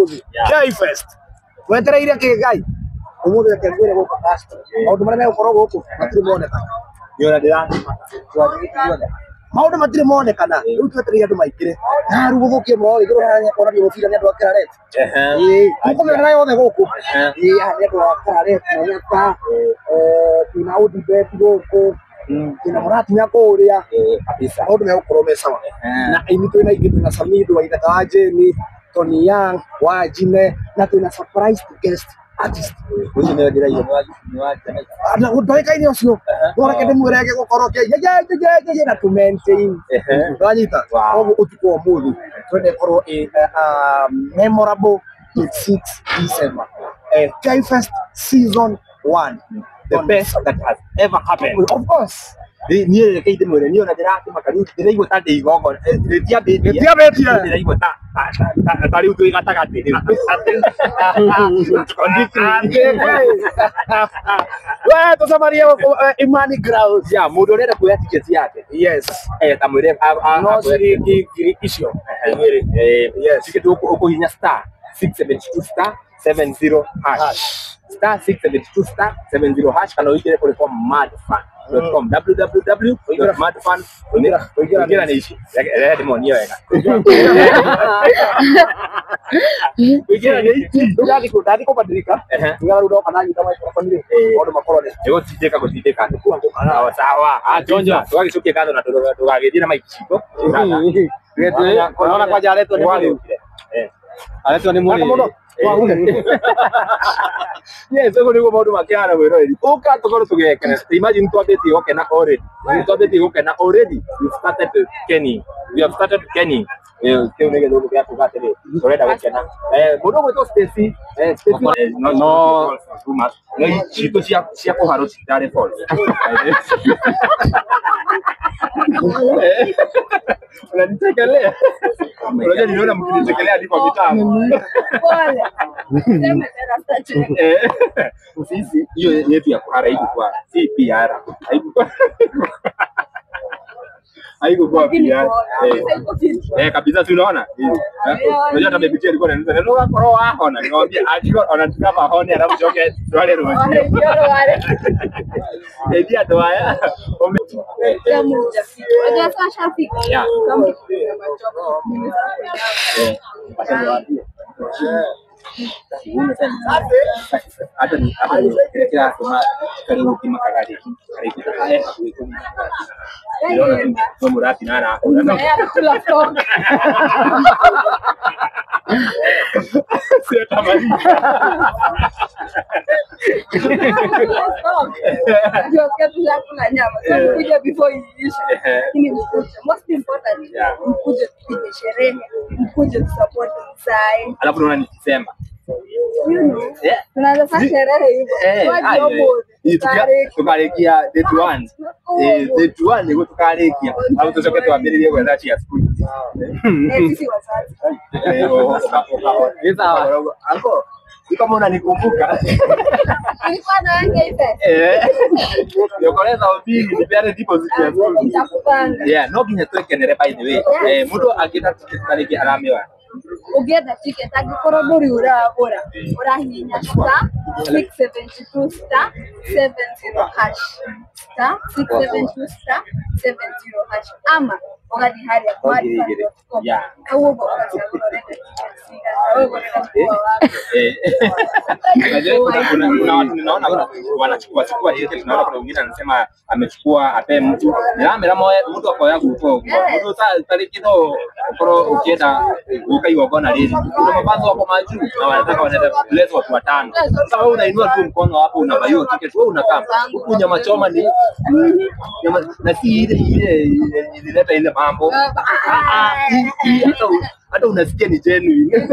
Umuthi K-Fest wetereire ki Ngai umuthi reke ngwire guku pastor maundu maria megukorwo guku matiri monekana niona ndĩra maundu matiri monekana riu twetereire andu maingire na riu guthukie mũno rĩ tũrahanya kuonania mũbira nĩ andũ a Kĩraret ĩĩ tũkũmĩona yothe gũkũ ĩĩ haha nĩ andũ a Kĩraret Manyata twĩna Odibet gũkũ twĩna Mũratina kũrĩa kabisa maundu megũkorwo me sawa na aini twĩna aingĩ twĩna Samido wa Ithaka wa Jane, Tony Young wa Jime na twĩna surprise guest artist ũcio nĩwe ndĩraigua nĩ wa Jamaica na ndagĩka-inĩ ũcio no reke ndĩmwĩre gũkorwo ke ye ye ye ye ye na to maintain wanyita koguo ũtukũ wa ũmũthĩ twende ĩkorwo ĩ memorable 26 December K-Fest season 1, the best that has ever happened. Of course. Niĩ reke ndĩmwĩre niĩ ona ndĩrakĩmaka rĩu ndĩraigua ta ndĩ igongona rĩtiambĩtie Rĩtiambĩtie. Ndĩraigua ta ta rĩu twĩ gatagatĩ rĩu. We tũcemanie Imani Grounds. Yeah, mũndũ ũrenda kuoya tiketi yake Yes. Ta mwĩre No ciringi ngiri icio igĩrĩ. Yes, tiketi ũkũhihinya star 672 star 70 hash star 672 star 70 hash kana ũingĩre kũrĩ kwa madfan.com www.madfan ũingĩra nĩ ici reke ndĩmonie wega ũingĩra nĩ ici Ndathi kũbadilika nĩgetha rĩu ndoka nanyita microphone rĩ maũndũ makorwo nĩ nĩgũtindĩka gũtindĩka sawa sawa Chonjo. Tũgagĩcokia ngatho na ndũgagĩthiĩ na maiki ciko Unaona kwaja aletwa ni mwili. Aletwa ni mwili. Yes, ũguo nĩguo maũndũ makĩhana mwĩroreri ũka tũkorwo tũgĩkena. Imagine twambĩtie gũkena already, twambĩtie gũkena already, we started kenning, we have started kenning. Kĩu nĩ gĩthũngũ gĩa kuga atĩrĩ tũrenda gũkena. Mũndũ ũgwĩtwo Stacy, Stacy no no no citũ cia kũharwo citirarĩ false. Unanichekelea. Unajua niliona mkinichekelea hadi kwa mitambo. Pole. Sema tena sitacheka. Sisi hiyo yetu ya kuhara haikuwa si PR. Haikuwa haikuwa PR. Kabisa si unaona? Unajua hata baby alikuwa ananiuliza ndio kwa hona. Nikamwambia alikuwa anataka hone alafu choke swale roho. Ndio ndo haya. Yeah. Hata ni kile kirasoma karibu kimakagari karibu hakuhi kumi ndĩrona no mũratina arakũra sio tamani Kuja before iishe, lakini mkuje. Most important, mkuje tupige sherehe, mkuje tusupport msai. Alafu unaona nikisema Tunaanza sasa sherehe hivyo. Tukarikia date 1. Date 1 niguo tukarikia. Alafu tucoke twambĩrĩrie gwetha cia cukuru. Sisi wazazi. Ni sawa. Anko, kama unanikumbuka. Nilikuwa na wange ife. Niokoleza mbili nipeane deposit ya cukuru. Nitakupanga. Yeah, no nginya twekenere by the way. Mũndũ angĩenda ticket tarĩki aramĩoya. Ũngĩenda ticket angĩkorwo ndũrĩ ũragũra ũrahihinya star 672 star 70 hash star 672 star 70 hash ama ũgathiĩ harĩa madfan.com hau ũguo ũgacagũra ũrenda ticket cigana ũgũrĩra mkua waku. Kuna watu ninaona wanachukua chukua ticket, tunaona kuna mwingine anasema amechukua ape mtu ndiramera moe mtu akoya guko uguo mundu tariki no ukorwo ukienda guka igongona riri kuna mabazo wako majuu na wanataka wanaenda kuleta watu watano. Sasa wewe unainua tu mkono hapo unabaiwa ticket, wewe unakaa huku nyama choma ni nyama na si ile ile ilileta ile mambo hata unasikia ni genuine.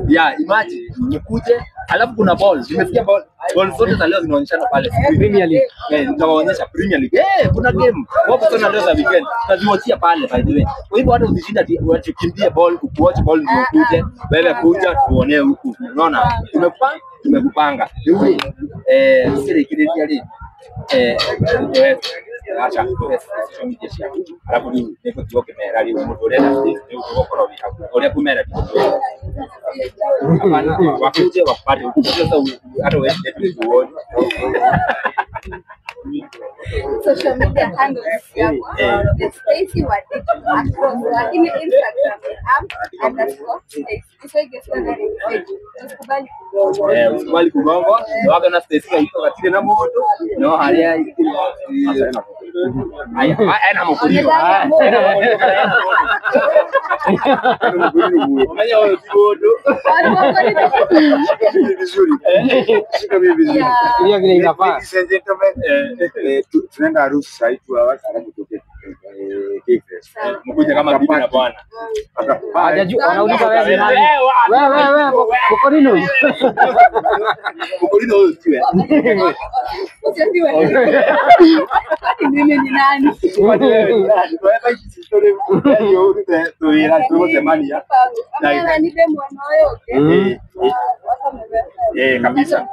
Yeah, imagine nikuje alafu kuna balls. Nimesikia ball zote za leo zinaonyeshana pale Premier League. Nitawaonyesha Premier League. Kuna game wapo sana leo za weekend. Tutaziwachia pale by the way. Kwa hivyo hata usishinda ukimbie ball, ukuache ball ndio ukuje. Wewe kuja tuone huku. Unaona? Tumekupanga, tumekupanga. Yule siri kile kile Acha social media ciaku arabu rĩu nĩngũtigwo ngĩmera rĩu mũndũ ũrenda rĩu ũgũkorwo wĩ hau ũrĩa ngũmera hapana wakuje wakupate sasa hata wewe ndio Social media handles yangu ni Stacy Waditu across, lakini Instagram ni am_Stacy. Usikubali kugongwa. Usikubali kugongwa. Waga na Stacy iko gatire na mundu no haria aya ena mukuriro. Umenya huyo si mundu. Vizuri. Shika mimi vizuri. Hiyo vile inafaa. Ladies and gentlemen, tunaenda harusi sasa hivi alafu tutoke K-Fest. Mkuje kama bibi na bwana. Hajajua anauliza wewe ni nani? Wewe Mokorino. Mokorino huyo si wewe. Usiambiwe. Kwani mimi ni nani? Kwani wewe ni nani? Wewe hizi story ndio urute tuira tusemania. Kama nipe mwana wewe. Kabisa.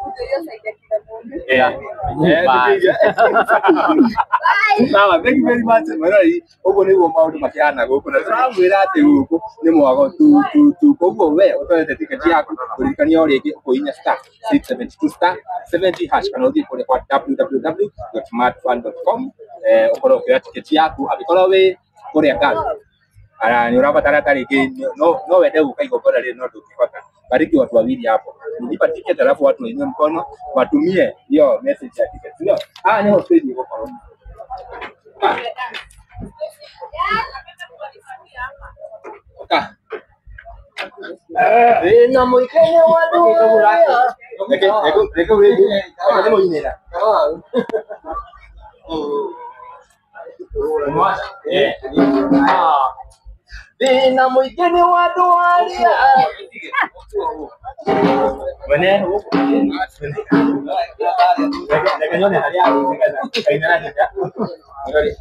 Sawa, thank you very much. Mwerori, ũguo nĩguo maũndũ makĩhana gũkũ na tũramwĩra atĩ gũkũ nĩ mwago tu tu tu. Koguo we ũtoete tiketi yaku kũririkania o rĩngĩ ũkũhihinya star 672 star 70 hash kana ũthiĩ kũrĩa kwa www.smartfund.com ũkorwo ũkĩoya tiketi yaku angĩkorwo wĩ kũrĩa Gulf nĩ ũrabatara ta rĩngĩ no wende gũka igongona rĩrĩ no ndũngĩhota. Bariki watu wawili hapo. Nilipa ticket alafu watu wainue mkono watumie hiyo message ya ticket. Ndio. Ah, ni hoteli iko kwa. Oka. Na muikene wadu. Reke reke reke. Reke muinera. Thina mũingĩ nĩ wa andũ arĩa mwene reke nyone harĩa kainara nĩka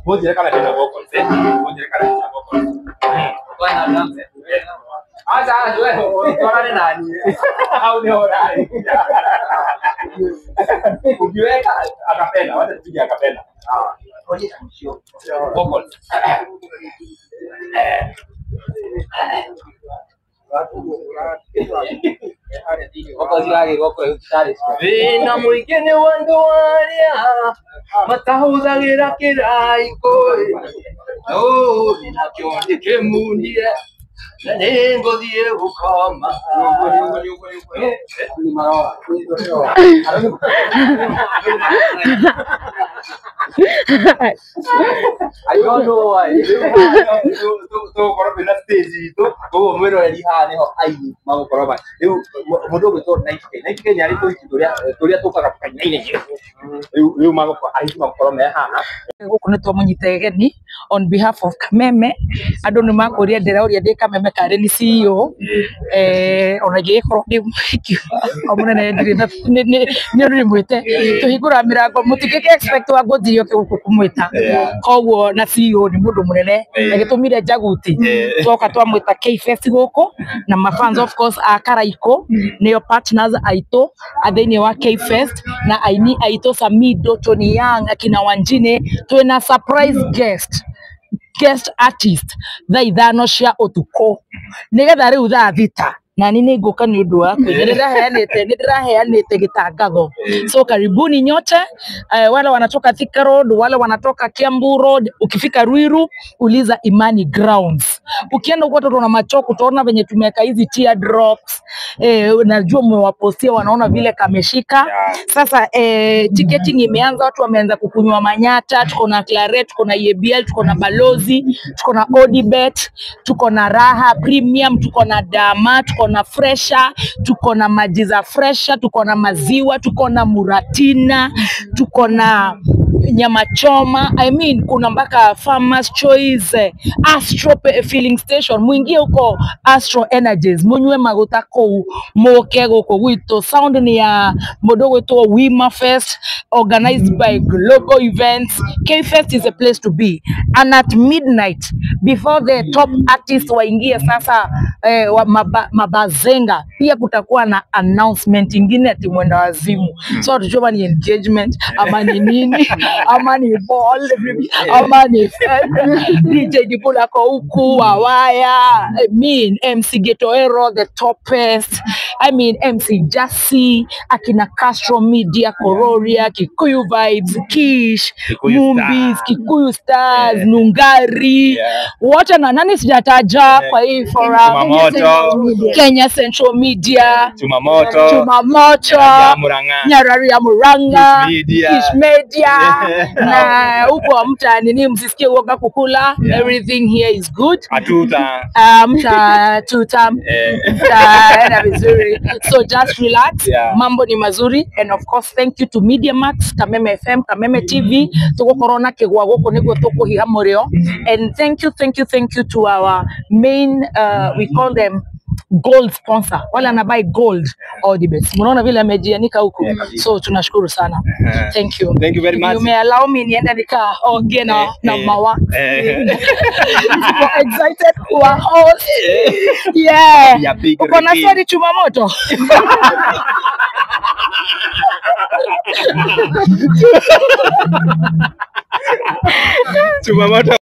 mũnjĩre kana ndĩna vocals mũnjĩre kana ndĩna vocals acha wewe twarane nani au nĩ ũrarĩ ukiweka akapenda wacha tupige akapenda vocals Thĩna mũingĩ nĩ wa andũ arĩa matahũthagĩra kĩraikũ no nakĩo ndĩkĩmundire na nĩngũthiĩ gũkoma. I don't know why. Tũgũkorwo twĩna stage itũ koguo mwĩroreri haha nĩho aini magũkorwo ma rĩu mũndũ ũgwĩtwo Night K. Night K nĩ arĩ tũhiki tũrĩa tũkaga tũkainaina rĩu aini magũkorwo me haha gũkũ nĩ twamũnyita ageni on behalf of Kameme. Andũ nĩ makũria ndĩraũria ndĩ Kameme karĩ nĩ CEO ona ingĩgĩkorwo ndĩ mũhiki wa mũnene ndirĩ na nĩ ũndũ ndĩmwĩte tũhingũraga mĩrango mũtingĩkĩ expect wa ngũnjiri oke gũkũ kũmwĩta koguo na CEO nĩ mũndũ mũnene na gĩtũmire njaguti twoka twamwĩta K-Fest gũkũ na mafans of course a Karaikũ nĩo partners aitũ a thĩinĩ wa K-Fest na aini aitũ Samido, Tony Young, akina Wanjine twĩna surprise guest artist thaa 5 cia ũtukũ nĩgetha rĩu thaa 6 na nĩ ngũka nĩ ũndũ wa kwĩnya nĩ ndĩraheanĩte gĩtangatho. So karibuni nyote, wale wanatoka Thika Road, wale wanatoka Kiambu Road, ukifika Ruiru uliza Imani Grounds. Ukienda huko watoto na machoko utaona venye tumeweka hizi tear drops, najua mmewapostia wanaona vile kameshika. Sasa ticketing imeanza, watu wameanza kukunywa manyata, tuko na Claret, tuko na EABL, tuko na Balozi, tuko na Odibet, tuko na Raha Premium, tuko na Dama, tuko na Fresha, tuko na maji za Fresha, tuko na maziwa, tuko na Muratina, tuko na nyama choma. I mean kuna mpaka Farmers Choice, Astro filling station. Muingie huko Astro Energies, munywe maguta kũu, mũke gũkũ gwitũ. Sound ni ya mũndũ ũgwĩtwo Wima Fest, organized by Global Events. K-Fest is a place to be. And at midnight, before the top artists waingie sasa mabazenga, pia kutakuwa na announcement ingine ati mwenda wazimu. So hatujua ni engagement ama ni nini. Ama ni ball ama ni DJ Dibula ko huku Wawaya, I mean MC Getoero the topest, I mean MC Jassy, akina Castro Media, Kororia, Kikuyu Vibes, Kish, Kikuyu Mumbis, Stars. Kikuyu Stars, Nungari, wote na nani sijataja kwa hii forum, Chumamoto. Kenya Central Media, Chumamoto. Chumamoto, Nyarari ya Murang'a. Nyarari ya Murang'a, Kish Media. Kish Media na huko mta nini, msisikie uoga kukula. Everything here is good. Atuta. Mta tuta mtaenda vizuri, so just relax. Mambo ni mazuri, and of course thank you to Media Max, Kameme FM, Kameme TV, tugukorwo na kigwa guku niguo tukuhiha murio, and thank you, thank you, thank you to our main we call them gold sponsor, wale anabuy gold, all the best. Mnaona vile amejianika huku, so tunashukuru sana. Thank you. Thank you very much. You may allow me niende nikaongee na mawa. Niko excited kuwa host. Yeah. Ya big Uko na reveal. swali Chumamoto? Chumamoto.